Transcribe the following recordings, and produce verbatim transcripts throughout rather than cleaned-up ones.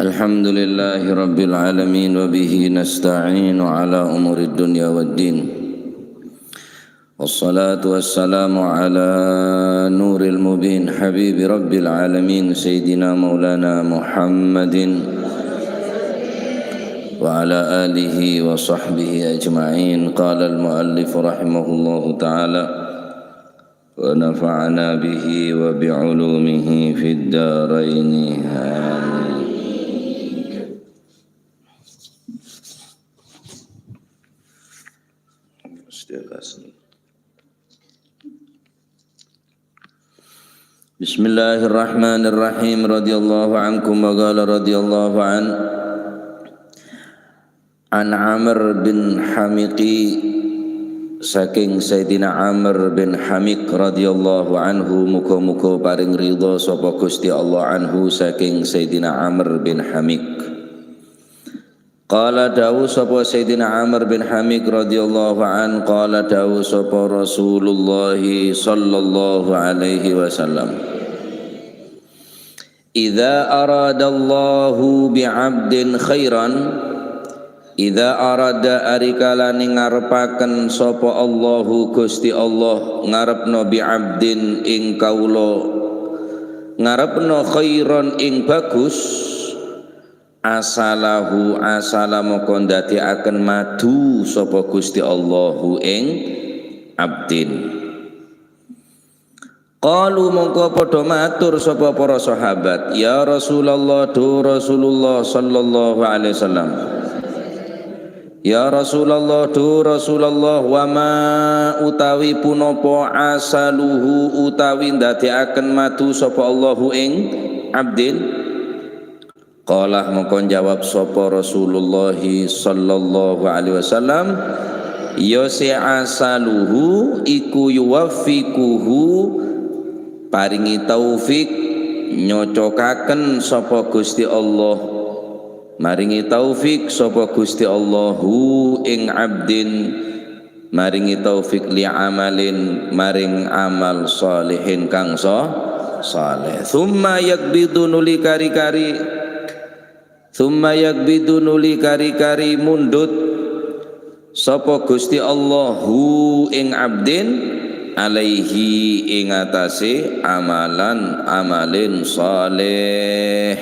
الحمد لله رب العالمين، وبه نستعين على أمور الدنيا والدين. والصلاة والسلام على نور المبين، حبيب رب العالمين، سيدنا مولانا محمد وعلى آله وصحبه أجمعين. قال المؤلف رحمه الله تعالى، ونفعنا به وبعلومه في الدارين. آمين. بسم الله الرحمن الرحيم. رضي الله عنكم. وقال رضي الله عنه، An Amr bin Hamiqi, saking Sayyidina Amr bin Hamiq radhiyallahu anhu, muga-muga paring ridha sapa Gusti Allah anhu saking Sayyidina Amr bin Hamiq. Qala, dawuh sapa Sayyidina Amr bin Hamiq radhiyallahu an, qala, dawuh sapa Rasulullah sallallahu alaihi wasallam. Idza aradallahu bi'abdin khairan, idza arada, ari kalane ngarepaken sapa Allahu Gusti Allah, ngarepno bi'abdin ing kaula, ngarepno khairan ing bagus, asalahu, asala moko ndadekaken madu sapa Gusti Allahu ing abdin. Qalu, mongko padha matur sapa para sahabat, "Ya Rasulullah, dhu Rasulullah sallallahu alaihi wasallam. Ya Rasulullah, dhu Rasulullah, wa ma utawi punapa asaluhu utawi ndadekaken madu sapa Allahu ing abdin?" Qala, mongko njawab sapa Rasulullah sallallahu alaihi wasallam, ya se asaluhu iku yuwaffiquhu, paringi taufik, nyocokaken sapa Gusti Allah, maringi taufik sapa Gusti Allah hu ing abdin, maringi taufik li amalin, maring amal shalihin kang so-, saleh. Tsumma yaqbidu, nuli kari-kari, tsumma yaqbidu, nuli kari-kari mundhut sapa Gusti Allah hu ing abdin, alaihi, ing atase amalan, amalin saleh.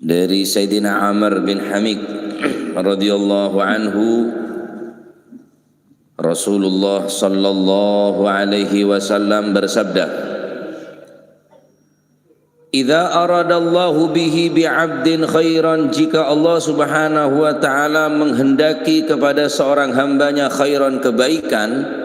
Dari Sayyidina Amr bin Hamiq radhiyallahu anhu, Rasulullah sallallahu alaihi wasallam bersabda, "Idza aradallahu bihi bi'abdin khairan," jika Allah Subhanahu wa Ta'ala menghendaki kepada seorang hambanya khairan, kebaikan,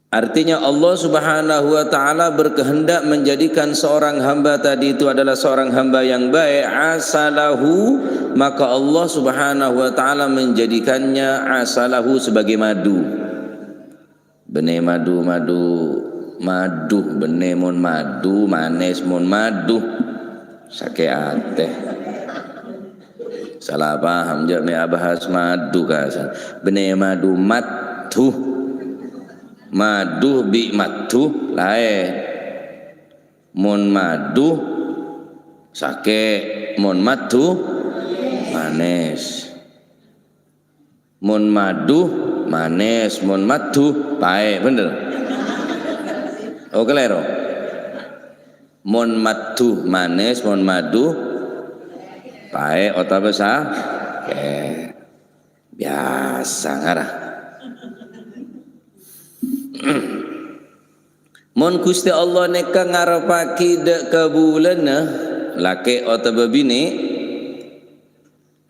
artinya, Allah Subhanahu wa Ta'ala berkehendak menjadikan seorang hamba tadi itu adalah seorang hamba yang baik, asalahu, maka Allah Subhanahu wa Ta'ala menjadikannya asalahu sebagai madu. Bânnè madu, madu, madu, bânnè mon madu, manès mon madu. Sakè' atè. Salah paham, jâ' mè' abahas madu, kasa. Bânnè madu, madhu. Madhu bi' madhu laèn. Mon madhu, sakè'. Mon madhu, manès. Mon madhu, manès. Mon madhu, paè'. Bhender? Oh, kalèro. Mon madhu, manès. Mon madhu, paè' otabâ sa-, kè. Biyasa ngara. Mon Ghustè Allah nèka ngarebbhâghi dâ' kabulâna, lakè' otabâ binè',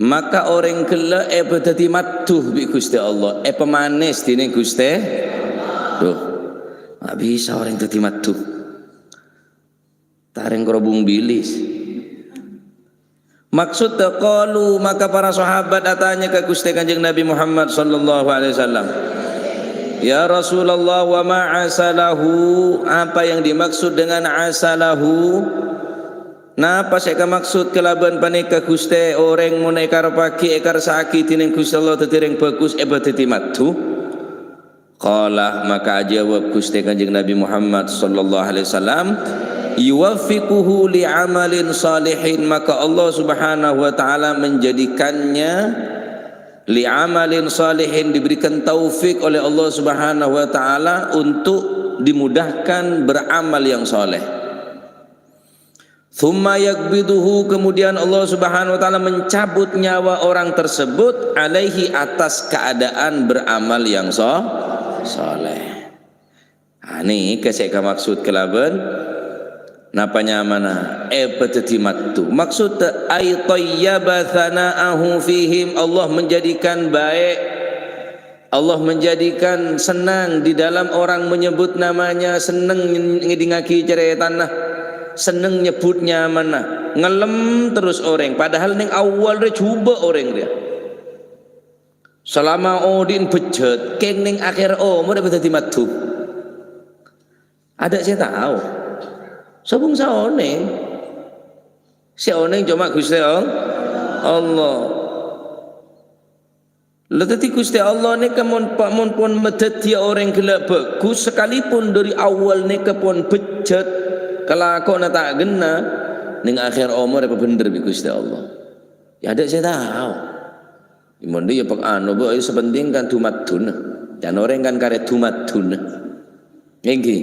maka orèng ghellâ' èpadhâddhi madhu bi' Ghustè Allah, èpamanès dhinèng Ghustè. Duh, ma' bisa orèng dhâddhi madhu. Tarèng kerobong bilis. Maksud qalu, maka para sahabat atanya ka Ghustè Kanjeng Nabi Muhammad sallallahu alaihi wasallam, "Ya Rasulullah, wa ma asalahu?" Apa yang dimaksud dengan asalahu? Napa sè èkamaksud kalabân panèka, Ghustè? Orèng mon èkarebbhâghi, èkarsa'aghi dhinèng Ghustè Allah dhâddhi orèng bhâghus, èpadhâddhi madhu? Qala, maka ajâwâb Ghustè Kanjeng Nabi Muhammad sallallahu alaihi wasallam, Yuwaffiquhu li'amalin shalihin, maka Allah Subhanahu wa Ta'ala menjadikannya li'amalin shalihin, diberikan taufik oleh Allah Subhanahu wa Ta'ala untuk dimudahkan beramal yang soleh. Tsumma yaqbiduhu, kemudian Allah Subhanahu wa Ta'ala mencabut nyawa orang tersebut alaihi, atas keadaan beramal yang so-, soleh. Nah, nèka sè èkamaksud kalabân napa nyamana èpadhâddhi madhu. Maksudda, ay thayyaba tsana'ahu fihim, Allah menjadikan baik, Allah menjadikan senang di dalam orang menyebut namanya, seneng ngèdingngaghi carètana, seneng nyebbhut nyamana, ngellem terros orèng, padahal neng awwal rè jhubâ' orèng rèya. Salama odi'na bejjhât, kèng neng akhèr omor èpadhâddhi madhu. Adâ' sè tao. Sobung saonèng. Sè onèng coma Ghustè All-, Allah. La, dhâddhi Ghustè Allah nèka mon, mon pon madhâddhiyâ orèng ghellâ' bhâghus, sakalipun dâri awwal nèka pon bejjhât, kalakowanna ta' ghenna, neng akhèr omor èpabhendher bi' Ghustè Allah. Ya, adâ' sè tao. Mon dhi ya pek anu, Bu, ayo sepenting kan dumadduna. Can orèng kan karè dumadduna. Èngghi.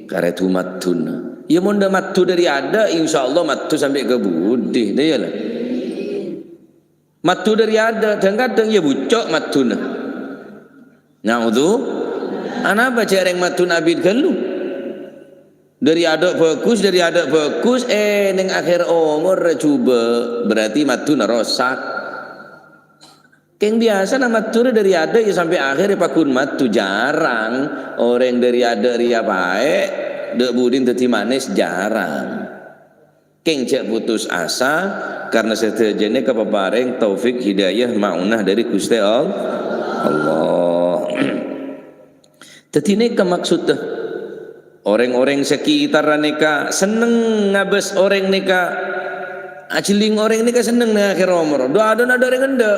Karè dumadduna. Ya, mon dâ' maddu dâri adâ', insyaallah maddu sampè' ka budi. Dâ' iyâ, la. Maddu dâri adâ', dhâng-kadhâng ya bucco' madduna. Naudzu. Anapa jhâ' rèng madduna abit ghâllu? Dâri adâ' bhâghus, dâri adâ' bhâghus, eh, neng akhèr omor jhubâ', berarti madduna rosak. Kèng biyasana madduna dâri adâ' ya sampè' akhèr ya paggun maddu, jarang orèng dâri adâ' rèya paè', dâ' budina dhâddhi manès, jarang. Kèng jhâ' putus asa, karna sadhâjâna kapaparèng taufik hidayah maunah dâri Ghustè All-, Allah. Dhâddhi nèka maksudda. Orèng-orèng sakitarra nèka senneng ngabâs orèng nèka, ajhelling orèng nèka senneng neng akhèr omor. Dâ' adâ'na dâ' orèng endâ'.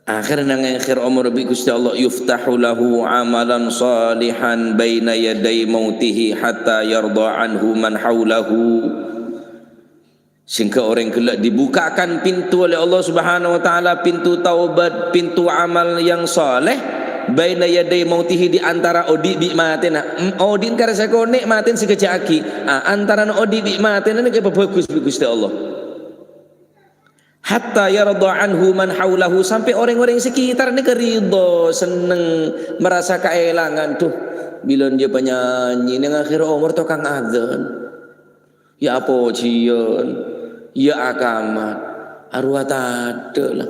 Akhèr neng akhèr omor bi' Ghustè Allah, "Yuftahu lahu amalan shalihan baina yaday mautihi hatta yarda anhu man haulahu." Sehingga orèng ghellâ' dibukakan pintu oleh Allah Subhanahu wa Ta'ala, pintu taubat, pintu amal yang saleh, baina yaday mautihi, di antara odi' bi' matèna. Em, odi'na karè sakonè', matèna sakejjhâ' aghi'. Ah, antarana odi' bi' matèna nèka èpabhâghus bi' Ghustè Allah. Hatta yarda anhu man haulahu, sampè' orèng-orèng sakitar nèka ridho, senneng, merasa kaèlangan. Duh, bilân jhâ' panyanyi, neng akhèr omor tokang adzan. Ya apojiyân, ya akamat, arowa tadâ', la.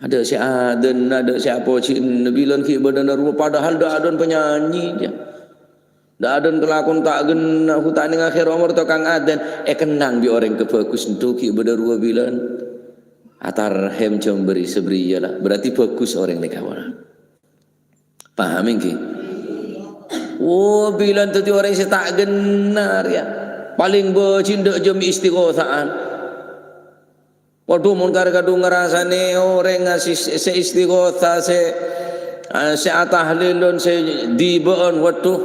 Adâ' sè adzan, adâ' sè apojiyân, bilân ghi' bâdâna rowa, padahal dâ' adâ'na panyanyi, ya. Dâ' adâ'na kalakon ta' ghenna, hu ta' neng akhèr omor tokang adzan, èkennang bi' orèng kabhâghus, ènto ghi' bâdâ rowa bilân. Atarhèm jhâmbâri sabriyâ, la. Berarti bhâghus orèng nèka, wah. Paham èngghi? Oh, bilân dhâddhi orèng sè ta' ghenna rèya. Palèng bâji' dâ' jhâm istighosaan. Waduh, mon karè kadhung ngarasanè orèng ngasih sè istighosah, sè, eh, sè atahlilân, sè dibâ'ân, waduh,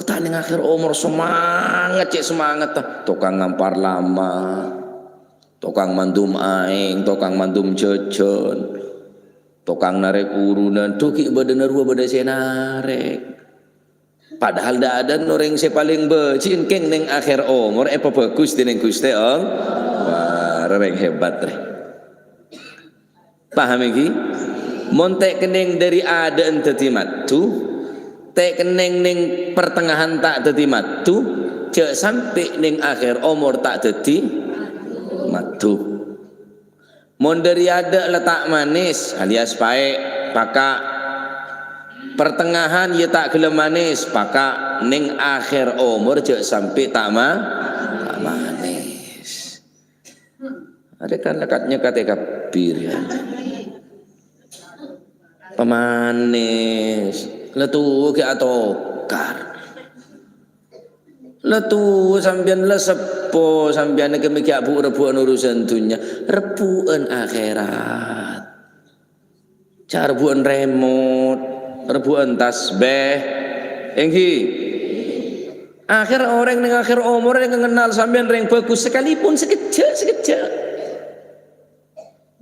ta' neng akhèr omor semangat, cè' semangat, ta. Tokang ngampar lama, tokang mandum aèng, tokang mandum jhâjhân. Tokang narèk urunan, duh ghi' bâdâna rowa bâdâ sè narèk. Padahal dâ' adâ'na orèng sè palèng bâji' èngkèng neng akhèr omor èpabhâghus dènèng Ghustè Allah. Wah, rè-, rèng hebat, rè. Paham èngghi? Mon ta' kennèng dâri adâ'na dhâddhi maddu, ta' kennèng neng pertengahan ta' dhâddhi maddu, jhâ' sampè' neng akhèr omor ta' dhâddhi maddu. Mon dâri adâ' la ta' manès, alias paè', paka'. Pertengahan iyâ ta' ghellâ' manès, paka'. Neng akhèr omor jhâ' sampè' ta' ma-, ta' manès. Arè kan lekat nyekatè kabbhi, ya. Pamanès, la tuwâ ghi' atokar. La tuwâ sampèyan, la seppo sampèyan, nèka mè' ghi' abu'-, rebbhu'ân urusan dhunnya, rebbhu'ân akhèrat. Jhâ' rebbhu'ân remot, rebbhu'ân tasbih. Èngghi. Akhèr orèng neng akhèr omor yang kenal sampèyan rèng bhâghus sakalipun sakejjhâ', sakejjhâ'.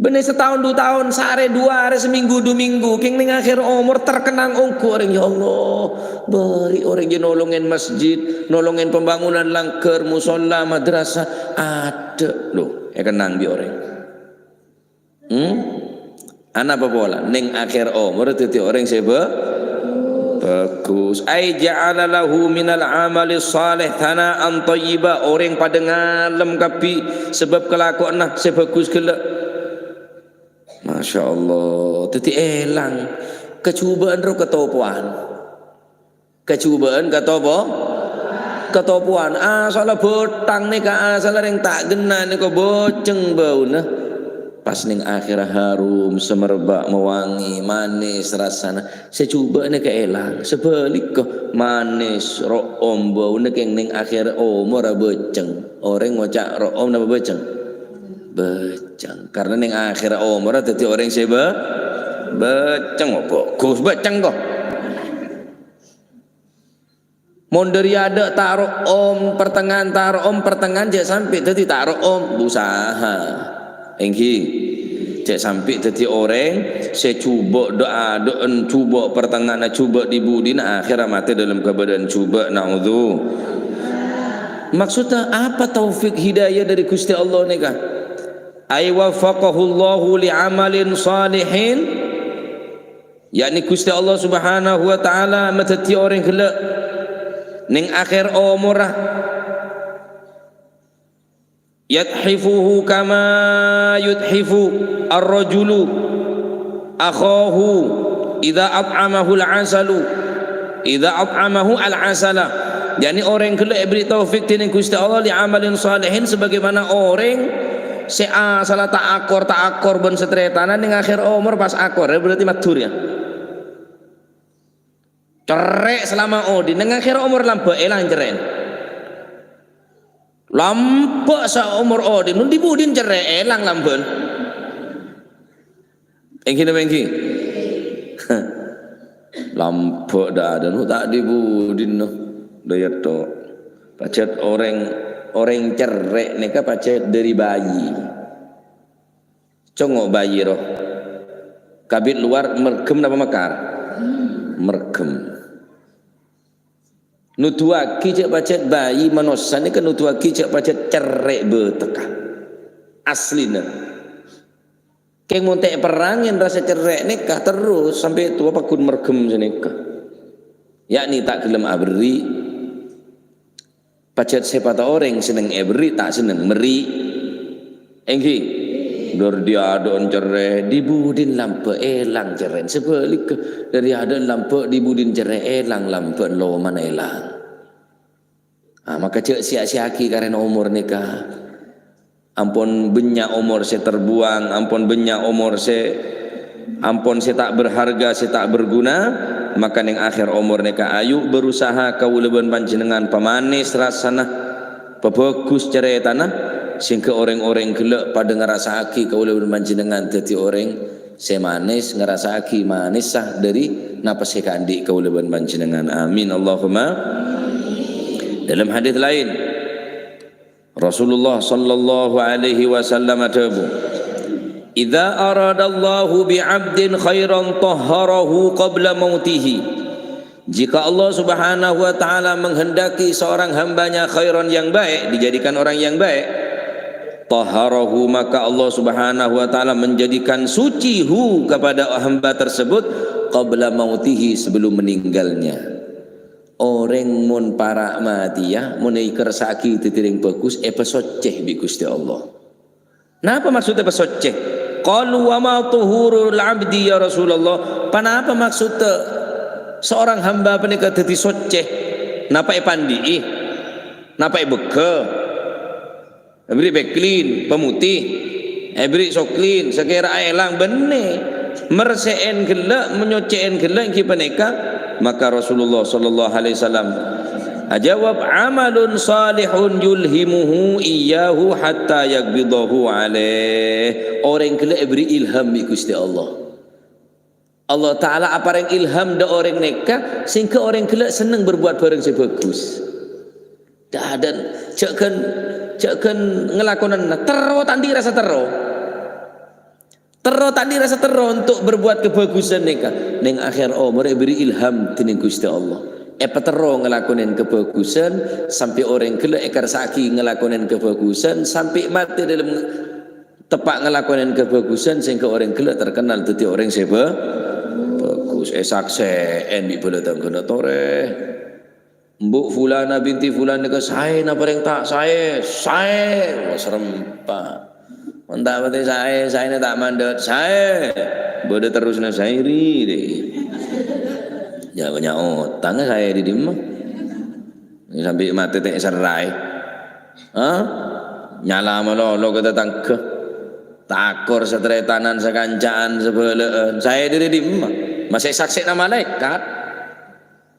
Bânnè sataon, du taon, saarè, du arè, samènggu, du mènggu, kèng neng akhèr omor terkenang ongghu orèng, "Ya Allah, bâri' orèng jâ nolongèn masjid, nolongèn pembangunan langghâr, musholla, madrasah, adâ', lo, èkennang bi' orèng." Hmm? Anapa pola? Neng akhèr omor dhâddhi orèng sè bhâ-, bhâghus. "Ai ja'ala lahu minal amali shalih thana'an thayyiba." Orèng padâ ngalem kabbhi sabâb kalakowanna sè bhâghus ghellâ'. Masya Allah. Dhâddhi èlang. Kajhubâ'ân ro katopowan. Kajhubâ'ân katopo-, katopowan. Asalla bhâthang nèka, asalla rèng ta' ghenna nèka bâceng bâuna. Pas neng akhèr harum, semerbak, mewangi, manis rassana. Sè jhubâ' nèka èlang. Sabhâligghâ, manis, ro'om bâuna kèng neng akhèr omorra bâceng. Orèng ngoca' ro'om napa bâceng? Bâceng. Karna neng akhèr omorra dhâddhi orèng sè bâ-, bâceng. Oh, bhâghus bâceng, ko. Mon dhâri adâ' ta' ro'om, pertengahan ta' ro'om, pertengahan jhâ' sampè' dhâddhi ta' ro'om, usaha. Èngghi, jhâ' sampè' dhâddhi orèng sè jhubâ' dhâ-, adâ'ân jhubâ', pertengahanna jhubâ', dhi-budhina akhèrra matè dâlem kabâdâ'ân jhubâ', naudzu. Maksudnya apa taufik hidayah dari Gusti Allah nèka? Ay waffaqahullahu li amalin shalihin. Yakni Gusti Allah Subhanahu wa Ta'ala madhâddhi orèng ghellâ' neng akhèr omorra. "Yathifuhu kama yuthifu ar-rajulu akhahu idza at'amahu al-asalu, idza at'amahu al-asala." Yakni orèng ghellâ' èberri' taufik dènèng Gusti Allah li amalin shalihin, sebagaimana orèng sè asalla ta' akor, ta' akor bân satarètanna neng akhèr omor pas akor, ya berarti madhur, ya. Cerrè' selama odi', neng akhèr omor lambâ' èlang cerrè'na. Lambâ' saomor odi', non dhi-budhina cerrè' èlang lambâ'na. Èngghi napa èngghi? Lambâ' dhâ-, adâ' no ta' dhi-budhina, no. Dâ' iyâ to. Pajhât orèng, orèng cerrè' nèka pajhât dhâri bayi. Congo' bayi rowa. Kabit luar mergem napa mekar? Mergem. Nuduwaghi jhâ' pajhât bayi manossa nèka nuduwaghi jhâ' pajhât cerrè' bâtekka. Aslina. Kèng mon ta' èperrangè rassa cerrè' nèka terros sampè' towa pagghun mergem sanèka. Yakni ta' ghellem aberri'. Pajhât sèpatta orèng senneng èberri', ta' senneng merri'. Èngghi? Dhâr dhi-adâ'ân cerrè', dhi-budhina lambâ' èlang cerrè'na. Sabhâligghâ, dhâr dhi-adâ'ân lambâ', dhi-budhina cerrè' èlang lambâ', lomana èlang. Ah, maka jhâ' siya-siyaghi karèna omor nèka. Ampon bânnya' omor sè terbuang, ampon bânnya' omor sè, ampon sè ta' berharga, sè ta' berguna, maka neng akhèr omor nèka ayu berusaha kaulâ bân panjhennengngan pamanès rassana, pabhâghus carètana, sehingga orèng-orèng ghellâ' padâ ngarassa'aghi kaulâ bân panjhennengngan dhâddhi orèng sè manès, ngarassa'aghi manèssa dhâri napa sè èkaandi' kaulâ bân panjhennengngan. Amin, Allahumma. Dalam hadis lain, Rasulullah sallallahu alaihi wasallam adhâbu, "Idza aradallahu bi'abdin khairan tahharahu qabla mautihi." Jika Allah Subhanahu wa Ta'ala menghendaki seorang hambanya khairan yang baik, dijadikan orang yang baik, tahharahu, maka Allah Subhanahu wa Ta'ala menjadikan suci hu kepada hamba tersebut qabla mautihi, sebelum meninggalnya. Orèng mon para' matèya, mon èkarassa'aghi dhâddhi rèng bhâghus, èpasoccè bi' Ghustè Allah. Napa maksudda èpasoccè? Qalu, "Wa ma tuhurul abdi, ya Rasulullah?" Ponapa maksudda seorang hamba panèka dhâddhi soccè? Napa èpandi'i? Napa èbâgghâ? Èberri' Beclean, pemutih. Èberri' Soklin, sakèra èlang bânnè. Mersè'è ghellâ', manyocè'è ghellâ' èngghi panèka. Maka Rasulullah sallallahu alaihi wasallam ajâwâb, "Amalun salihun yulhimuhu iyyahu hatta yaqbidahu alaih." Orèng ghellâ' èberri' ilham bi' Ghustè Allah. Allah Ta'ala aparèng ilham dâ' orèng nèka, sehingga orèng ghellâ' senneng berbuat bhârâng sè bhâghus. Dâdân, jhâ' ghân, jhâ' ghân ngalakonana, terro ta' andi' rassa terro. Terro ta' andi' rassa terro untuk berbuat kebagusan nèka. Neng akhèr omorra èbèrri' ilham dènèng Ghustè Allah. Èpaterro ngalakonè kabagusan, sampè' orèng ghellâ' èkarsa'aghi ngalakonè kabagusan, sampè' matè dâlem teppa' ngalakonè kabagusan, sehingga orèng ghellâ' terkenal dhâddhi orèng sè ba-, bagus. Èsaksè'è bi' bâlâ tangghâna torè. Embu' Fulana binti Fulan nèka saè napa rèng ta' saè? Saè. Wah, serempa. Mon ta' patè saè, saèna ta' mandhât. Saè. Bâdâ terrosna saè ri, dè. Ya, bânnya' otang saè dâri dimma. Sampè' matè ta' èserraè. Hah? Nyala malolo ka tatangghâ. Takor sataretanan, sakanca'an, sabhâlâ'ân. Saè dâri dimma? Masè saksèna malaèkat.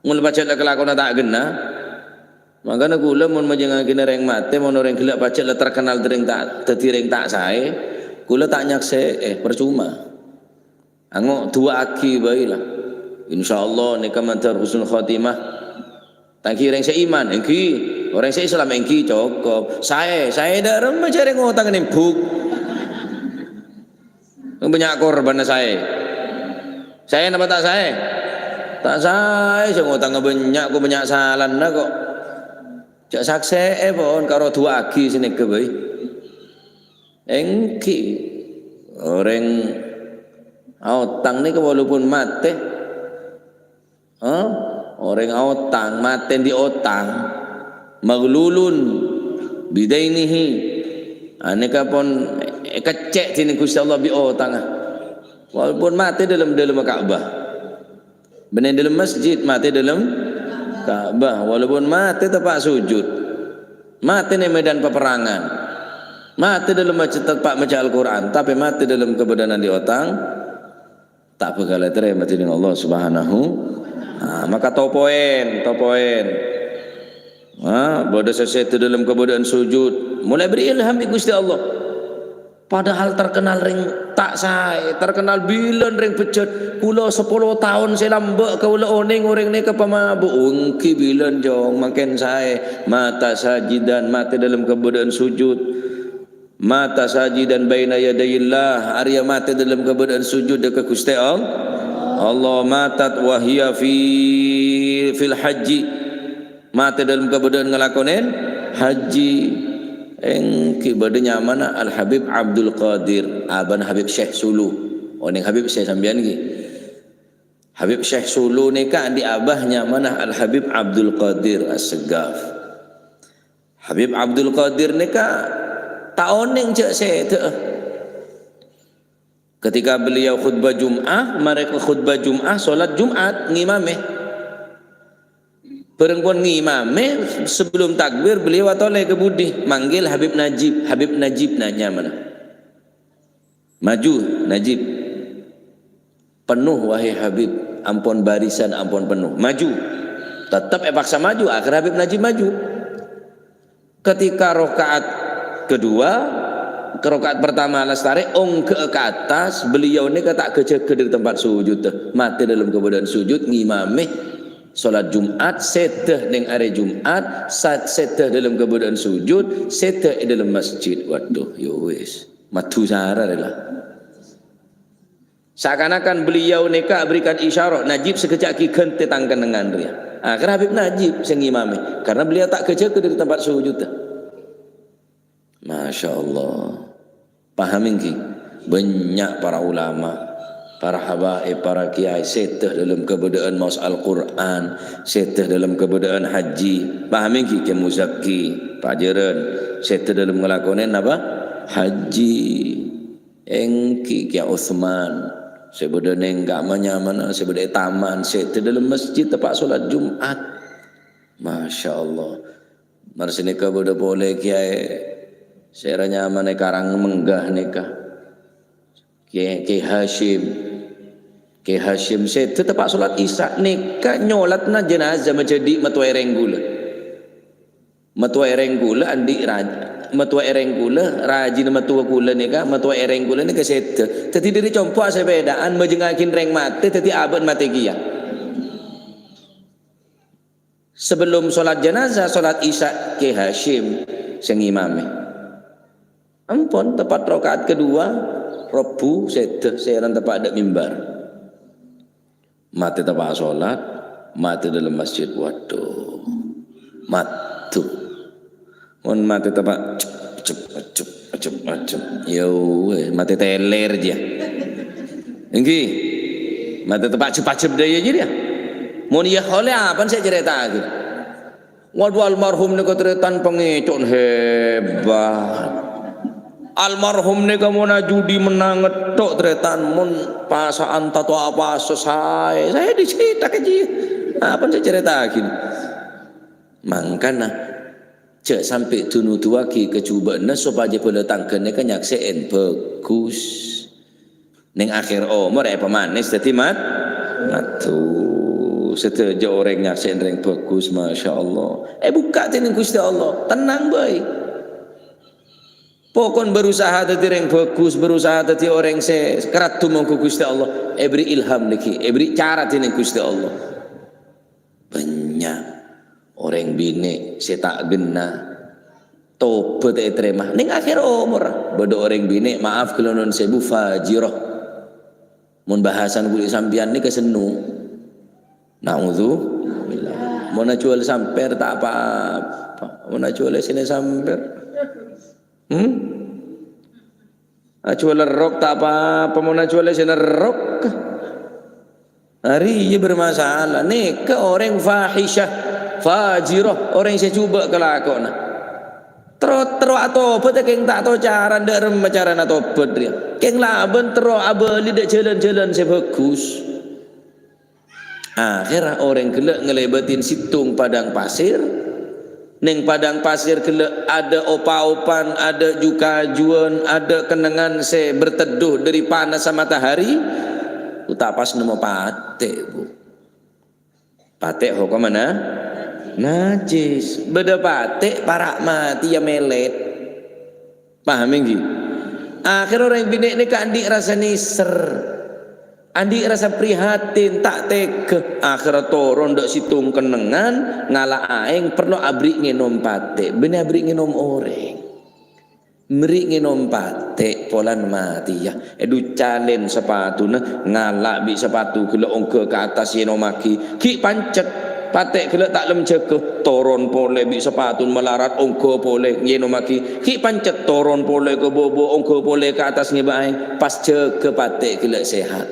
Mon pajhât la kalakowanna ta' ghenna. Mangkana kaulâ mon majhengngaghinâ rèng matè, mon orèng ghellâ' pajhât la terkenal dâri rèng ta', dhâddhi rèng ta' saè, kaulâ ta' nyaksè'è, parcoma. Ango' du'aaghi bhâi la. Insyaallah nèka mandhâr husnul khotimah. Tangghi rèng sè iman, èngghi. Orèng sè Islam, èngghi, cokop. Saè, saè dâ' remma jhâ' rèng otang nèmbhuk. Bânnya' korbanna saè. Saè napa ta' saè? Ta' saè, sè ngotangnga bânnya' kok, bânnya' salana kok. Jhâ' saksè'è pon, karo du'aaghi sanèka bhâi. Èngghi. Orèng aotang nèka walaupun matè, Hah? Orèng aotang, matè andi' otang. Maghlulun bidainihi. Anèka pon èkeccè' dènèng Ghustè Allah bi' otangnga. Walaupun matè dâlem-dâlemma Ka'bah. Bânnè dâlem masjid, matè dâlem Ka'bah. Walaupun matè teppa' sujud. Matè neng medan paperrangan. Matè dâlem masjid teppa' maca Al-Qur'an, tapè matè dâlem kabâdâ'ân andi' otang. Ta' bhâkal ètarèma dènèng Allah Subhanahu. Nah, maka topoèn, topoèn. Nah, bâdâ sè sèdhâ dâlem kabâdâ'ân sujud, molaè èbèrri' ilham bi' Ghustè Allah. Padahal terkenal rèng ta' saè, terkenal bilân rèng bejjhât. Kaulâ sapolo taon sè lambâ' kaulâ onèng orèng nèka pamabu'. Èngghi bilân, Jong, mangkèn saè. Mata sajidan, matè dâlem kabâdâ'ân sujud. Mata sajidan baina yadayillah, arèya matè dâlem kabâdâ'ân sujud ka Ghustè All-, Allah. Matat wa hiya fi, fil haji, matè dâlem kabâdâ'ân ngalakonè haji. Èngghi bâdâ nyamana Al Habib Abdul Qadir, abana Habib Syekh Sulu. Onèng Habib Syekh sampèyan ghi. Habib Syekh Sulu nèka andi' abah nyamana Al Habib Abdul Qadir As-Segaf. Habib Abdul Qadir nèka ta' onèng jhâ' sèdhâ'â. Ketika beliau khutbah Jum'ah, marè ka khutbah Jum'ah, sholat Jum'at ngimamè. Bâreng pon ngimamè, sebelum takbir, beliau atolè ka budi, manggil Habib Najib. Habib Najib nanya mana? Maju, Najib. Penuh, wahai Habib, ampon barisan, ampon penuh. Maju. Tetep èpaksa maju, akhir Habib Najib maju. Ketika rakaat kedua, ke rakaat pertama lastarè, ongghâ'â ka attas, beliau nèka ta' ghâjâghâ dâri tempat sujud, matè dâlem kabâdâ'ân sujud, ngimamè sholat Jum'at, sèdhâ neng arè Jum'at, sa-, sèdhâ dâlem kabâdâ'ân sujud, sèdhâ è dâlem masjid. Waduh, ya wis. Madu sara rè la. Seakan-akan beliau nèka berikan isyarat, "Najib, sakejjhâ' ghi ghântè tang kennengngan rèya." Akhir Habib Najib sè ngimamè, karena beliau ta' ghâjâghâ dâri tempat sujud. Masya Allah. Paham èngghi? Bânnya' para ulama, para habaib, para kiai, sèdhâ dâlem kabâdâ'ân maos Al-Qur'an, sèdhâ dâlem kabâdâ'ân haji. Paham èngghi? Kè Muzakki, pajhârân, sèdhâ dâlem ngalakonè napa? Haji. Èngghi Kè Utsman, sè bâdâ neng ka'ma nyamana, sè bâdâ è taman, sèdhâ dâlem masjid teppa' sholat Jum'at. Masya Allah. Mar sanèka bâdâ polè kiai sè ra nyamana Karang Menggah nèka. Kè, Kè Hasyim. Kè Hasyim sèdhâ teppa' sholat Isya nèka nyolatna jenazah majhâdhi' mattowa èrèng kaulâ. Mattowa èrèng kaulâ andi' raj-, mattowa èrèng kaulâ, rajina mattowa kaulâ nèka, mattowa èrèng kaulâ nèka sèdhâ. Dhâddhi dâri compo' asèpèdaan majhengngaghi rèng matè, dhâddhi abâ' matè kèya. Sebelum sholat jenazah, sholat Isya, Kè Hasyim sè ngimami. Ampon, tepat rakaat kedua, robbhu, sèdhâ, sèran tepa' dâ' mimbar. Matè tepa' sholat, matè dâlem masjid. Waduh, maddhu. Mon matè tepa' cep, cep, cep, cep, cep. Ya weh, matè teler jiyâ. Èngghi. Matè tepa' cep-cep dâ' iyâ jiyâ. Mon iyâ ollè, apana sè ècarèta'aghi? Waduh, almarhum nèka tarètan pangèco'na hebat. Almarhum nèka mon ajudi mennang ngettok tarètan, mon pasa'an tato apa saè. Saè dhi' sèdhâ kajiyâ. Apana sè ècarèta'aghi? Mangkana, jhâ' sampè' du-nodhuwâghi kajhubâ'ânna sopajâ bâlâ tangghâ nèka nyaksè'è bhâghus. Neng akhèr omor èpamanès dhâddhi mat-, maddhu. Sadhâjâ orèng nyaksè'è rèng bhâghus, masya Allah. Èbukka' dhinèng Ghustè Allah, tennang bhâi. Pokon berusaha dhâddhi rèng bhâghus, berusaha dhâddhi orèng sè karaddhu mongghu Ghustè Allah, èberri' ilham lagi, èberri' cara dhinèng Ghustè Allah. Bânnya' orèng binè' sè ta' ghenna tobhât ètarèma neng akhèr omor. Bâdâ orèng binè', maaf ghâllu non sèbu, fajirah. Mon bhâsana ghuli sampèyan nèka sennu. Naudzubillah. Mon ajhuwâl sampèr ta' apa-apa. Mon ajhuwâl sènè sampèr. Hmm? Ajhuwâl lerrok ta' apa-apa, mon ajhuwâl sè nerrok. Arèya bermasalah. Nèka orèng fahisyah, fajirah, orèng sè jhubâ' kalakowanna. Terro, terro atobhât, kèng ta' tao cara, dâ' remma carana tobhât rèya. Kèng labân terro abâli dâ' jhâlân-jhâlân sè bhâghus. Akhèrra orèng ghellâ' ngalèbâtin sèttong padang pasir. Neng padang pasir ghellâ' adâ' opa-opan, adâ' ju-kajuwân, adâ' kennengngan sè berteduh dâri panassa matahari. Gu ta' pas nemmo patè', Bu. Patè' hokomma najis. Bâdâ patè' para' matèya mèlèt. Paham, èngghi? Akhèr orèng binè' nèka andi' rassa nèser, andi' rassa prihatin, ta' tèghâ. Akhèrra toron dâ' sèttong kennengngan, ngala' aèng, parlo aberri' ngènom patè', bânnè aberri' ngènom orèng. Mèrri' ngènom patè' polana matèya. Èducalèn sapatuna, ngala' bi' sapatu ghellâ' ongghâ ka attas ènommaghi. Ghi' pancet, patè' ghellâ' ta' lem jâgâ, toron polè bi' sapatuna malarat ongghâ polè ènommaghi. Ghi' pancet, toron polè ka bâbâ ongghâ polè ka attas ngèbâ aèng. Pas jâgâ patè' ghellâ' sehat.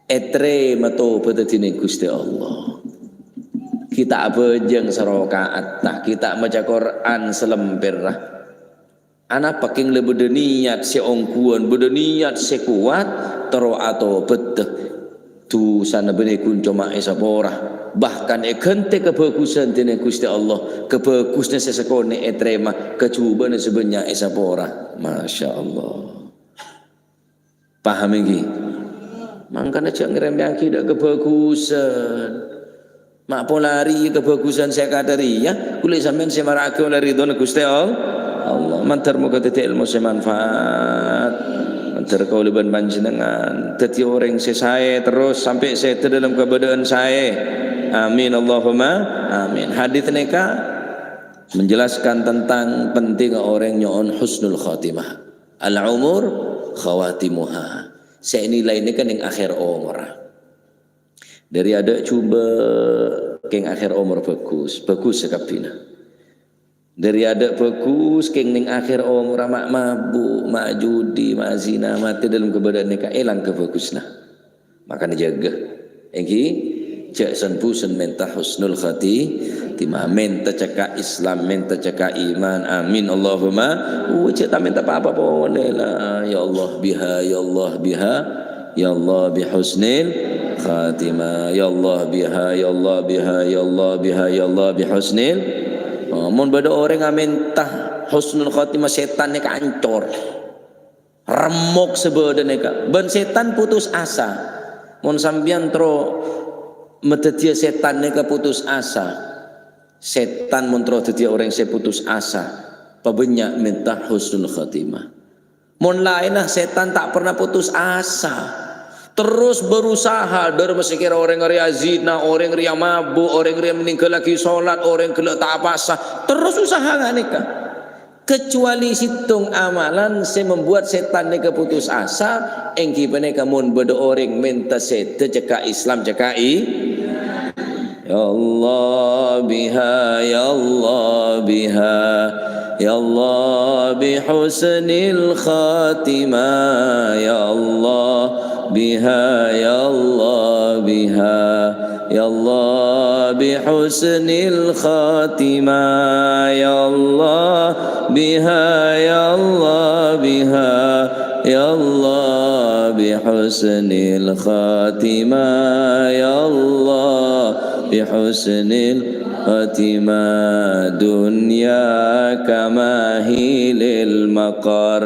Ètarèma tobhâddhâ dhinèng Ghustè Allah. Ghi' ta' abhâjâng saraka'atta, ghi' ta' maca Qur'an salèmpèrra. Anapa kèng la bâdâ niyat sè ongghuwân, bâdâ niyat sè kowat, terro atobhâddhâ. Dusana bânnè ghun coma èsapora, bahkan èghântè kabhâghusân dhinèng Ghustè Allah, kabhâghusânna sè sakonè' ètarèma, kajhubâ'ânna sè bânnya' èsapora. Masya Allah. Paham, èngghi? Mangkana jhâ' ngarèmèyaghi dâ' kabhâghusân. Ma' pola rèya kabhâghusân sè kadhâriyâ, kulâ sampèyan sè mara'aghi ollè ridhona Ghustè All-, Allah. Mandhâr moghâ dhâddhi èlmo sè manfaat. Mandhâr kaulâ bân panjhennengngan dhâddhi orèng sè saè terros sampè' sèdhâ dâlem kabâdâ'ân saè. Amin, Allahumma amin. Hadits nèka menjelaskan tentang pentingnga orèng nyo'on husnul khatimah. Al-umur khawatimuha. Sè ènilai nèka neng akhèr omorra. Dâri adâ' jhubâ' kèng akhèr omor bhâghus, bhâghus sakabbhiyânna. Dâri adâ' bhâghus kèng neng akhèr omorra ma'-, mabuk, ma' judi, ma' zina, matè dâlem kabâdâ'ân nèka èlang kabhâghusânna. Mangkana jâgâ. Èngghi, jhâ' sen-bhusen mènta husnul khati-, timah, mènta cekka' Islam, mènta cekka' iman. Amin, Allahumma. Oh, jhâ' ta' mènta pa-apa polè la. Ya Allah biha, ya Allah biha, ya Allah bi husnil khatimah. Ya Allah biha, ya Allah biha, ya Allah biha, ya Allah bi husnil. Oh, mon bâdâ orèng amènta husnul khatimah, sètan nèka ancor. Remmok sè bâdâ nèka. Bân sètan putus asa. Mon sampèyan terro madhâddhiyâ sètan nèka putus asa. Sètan mon terro dhâddhiyâ orèng sè putus asa, pabânnya' mènta husnul khatimah. Mon laènna sètan ta' perna putus asa. Terros berusaha, dhâr masè kèra orèng rèya zina, orèng rèya mabuk, orèng rèya meninggal lagi sholat, orèng ghellâ' ta' apasa. Terros usaha nganèka. Kecuali sèttong amalan sè membuat sètan nèka putus asa, èngghi panèka mon bâdâ orèng mènta sèdhâ cekka' Islam, cekka'i. Ya Allah biha, ya Allah biha, ya Allah bi husnil khatimah, ya Allah biha, ya Allah biha, ya Allah bi husnil khatimah, ya Allah biha, ya Allah biha, ya Allah bi husnil khatimah, ya Allah bi husnil khatimah. Dunya kama hi lil maqar,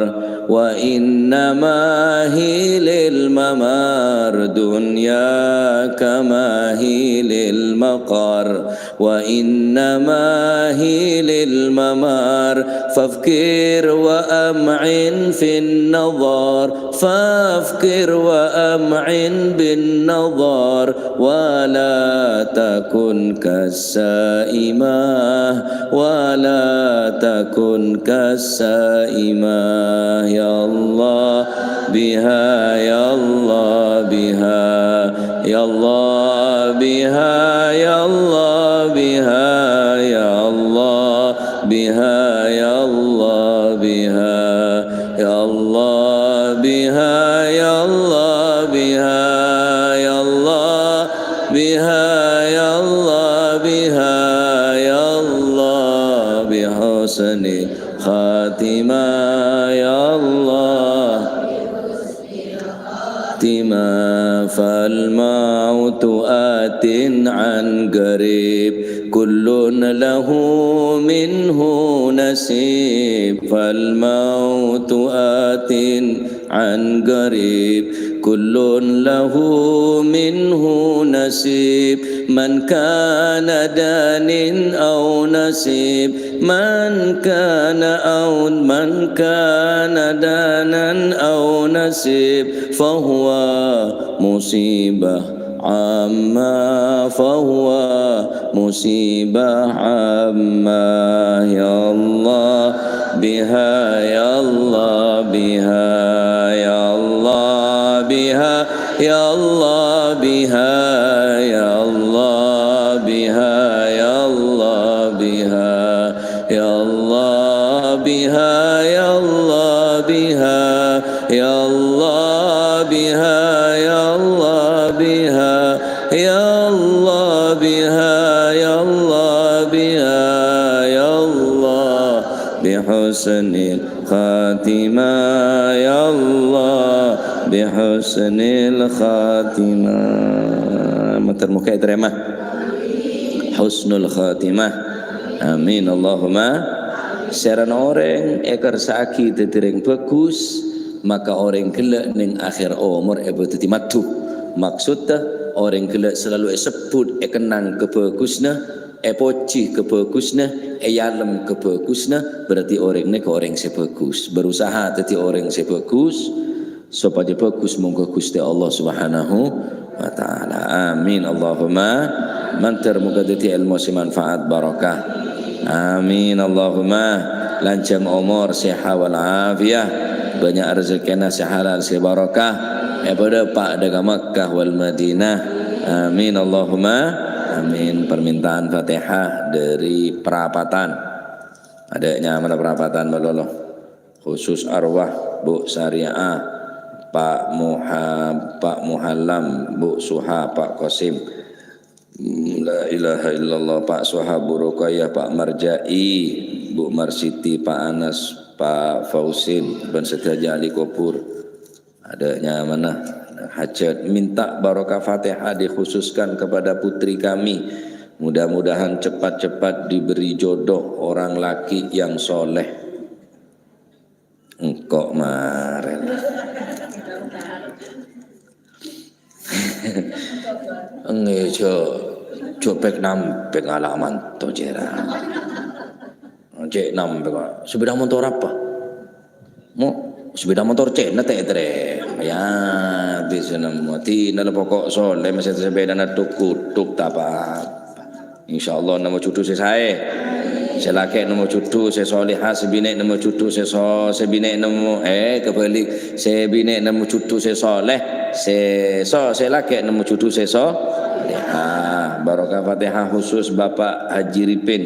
wa innama hi lil mamar. Dunya kama hi lil maqar, wa innama hi lil mamar. Fafkir wa am'in fin nazar, fafkir wa am'in bin nazar, wa la takun kas saimah, wa la takun kas saimah. Ya Allah biha, ya Allah biha, ya Allah biha, ya Allah biha, ya Allah biha, ya Allah biha, ya Allah biha, ya Allah biha, ya Allah biha, ya Allah biha, ya Allah bi husnil khatimah, ya Allah. Khatimah, fal mautu atin an qarib, kullun lahu minhu nasib. Fal mautu atin an qarib, kullun lahu minhu nasib. Man kana danin aw nasib, man kana aw, man kana danan aw nasib, fahuwa musibah amma, fahuwa musibah amma. Ya Allah biha, ya Allah biha, ya Allah biha, ya Allah biha, ya Allah biha, ya Allah biha, ya Allah biha, ya Allah biha, ya Allah biha, ya Allah biha, ya Allah biha, ya Allah biha, ya Allah bi husnil khatimah, ya Allah bi husnil khatimah. Matur moga ètarèma husnul khatimah. Amin, Allahumma. Sèrana orèng èkarsa'aghi dhâddhi rèng bhâghus, maka orèng ghellâ' neng akhèr omor èpadhâddhi madhu. Maksudda, orèng ghellâ' salalu èsebbhut, èkennang kabhâghusna, èpojhi kabhâghusna, èyalem kabhâghusna, berarti orèng nèka orèng sè bhâghus. Berusaha dhâddhi orèng sè bhâghus, sopajâ bhâghus mongghu Ghustè Allah Subhanahu wa Ta'ala. Amin, Allahumma. Mandhâr moga dhâddhi èlmo sè manfaat, barokah. Amin, Allahumma. Lanjhâng omor, seha wal afiyah. Bânnya' rejekkèna sè halal, sè barokah. Èpadâpa' dâ' ka Makkah wal Madinah. Amin, Allahumma. Amin. Permintaan Fatihah dari Perapatan. Adâ' nyamana Perapatan malolo. Khusus arwah Bu Sariah, Pak Muha-, Pak Muhallam, Bu Suha, Pak Kosim. La ilaha illallah, Pak Suha, Bu Ruqayyah, Pak Marjai, Bu Marsiti, Pak Anas, Pak Fausin, bân sadhâjâ ahli kubur. Adâ' nyamana hajat, minta barokah Fatihah dikhususkan kepada putri kami. Mudah-mudahan cepat-cepat diberi jodoh orang laki yang soleh. Engko' marèn. Engghi, jhâ', jhâ' pèk nampèk ngala' manto, jhâ'. Cè' nampèk, sepeda motor apa? Mo? Sepeda motor cèna ta' ètarèma. Ya, bisa nemmo. Dina la poko' soleh, mèsè sepedana tuk-kutuk ta' pa-apa. Insyaallah nemmo jhudhu sè saè. Sè lakè' nemmo jhudhu sè soleha, sè binè' nemmo jhudhu sè so-, sè binè' nemmo, eh, kebalik. Sè binè' nemmo jhudhu sè soleh, sè so-, sè lakè' nemmo jhudhu sè soleha. Barokah Fatihah khusus Bapak Haji Ripin.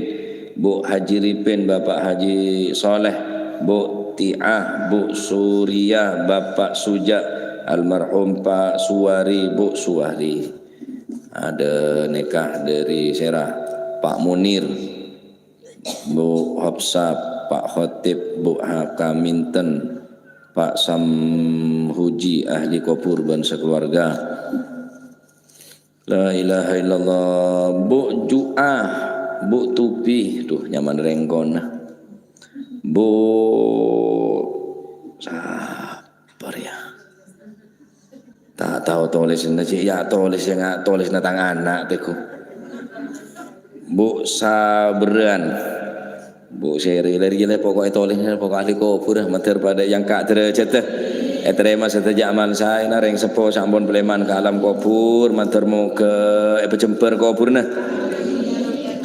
Bu Haji Ripin, Bapak Haji Soleh, Bu Tiah, Bu Surya, Bapak Suja, almarhum Pak Suwari, Bu Suwari. Ada nikah dari Serah, Pak Munir, Bu Hafsah, Pak Khotib, Bu Hakaminten, Pak Samhuji, ahli kubur ban sakeluarga. La ilaha illallah. Bu Ju'ah, Bu Tupi. Duh, nyaman rèng kona. Bu, sapa ya? Ta' tao tolèsanna, cè', ya tolès sè nga-, tolèsanna tang ana' tèko. Bu Sabran. Bu Seri, ler gila pokokna tolè, pokok ahli kubur, mandhâr padâ èangka' dârâjhâddhâ. Ètarèma sadhâjâ amal saèna, rèng seppo sampon palèman ka alam kubur, mandhâr moghâ èpajembhâr kuburna.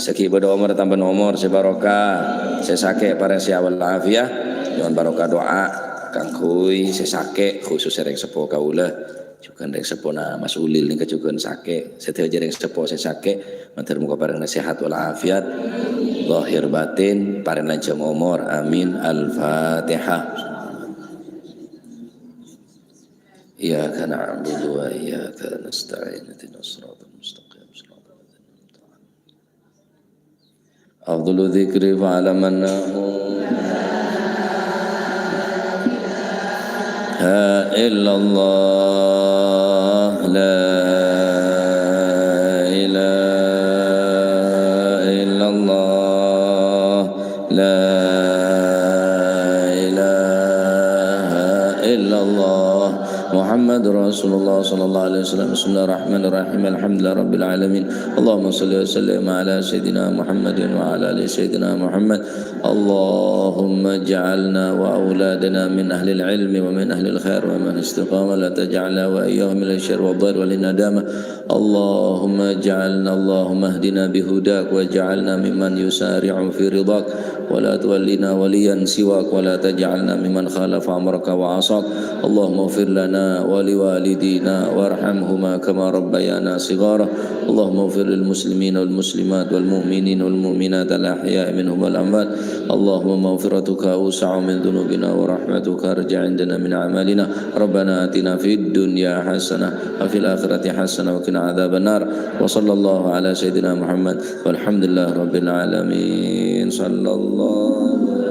Sè ghi' bâdâ omor tambâ omor sè barokah, sè sakè' parèng sèhat wal afiat, nyo'on barokah du'a kaangghuy sè sakè', khusus rèng seppo kaulâ. Jhughân rèng seppona Mas Ulil nèka jhughân sakè'. Sadhâjâ rèng seppo sè sakè', mandhâr moghâ parèngana sehat wal afiat. Zahir batin, parèng lanjhâng omor. Amin. Al-Fatihah. Iyyaka na'budu wa iyyaka nasta'in. Ihdinas siratal mustaqim. Siratal ladzina an'amta 'alaihim. أفضل الذكر فاعلم أنه لا إله إلا الله، لا إله إلا الله، لا إله إلا الله. محمد رسول الله صلى الله عليه وسلم. بسم الله الرحمن الرحيم. الحمد لله رب العالمين. اللهم صل وسلم على سيدنا محمد وعلى آل سيدنا محمد. اللهم اجعلنا وأولادنا من أهل العلم ومن أهل الخير ومن الاستقامة، لا تجعلنا وإياهم من الشر والضير والندامة. اللهم اجعلنا، اللهم اهدنا بهداك واجعلنا ممن يسارع في رضاك. ولا تولنا وليا سواك ولا تجعلنا ممن خالف أمرك وعصاك. اللهم اغفر لنا ولوالدينا وارحمهما كما ربيانا صغارا. اللهم اغفر للمسلمين والمسلمات والمؤمنين والمؤمنات الأحياء منهم والأموات. اللهم مغفرتك أوسع من ذنوبنا ورحمتك أرجى عندنا من أعمالنا. ربنا آتنا في الدنيا حسنة وفي الآخرة حسنة وقنا عذاب النار. وصلى الله على سيدنا محمد والحمد لله رب العالمين. صلى الله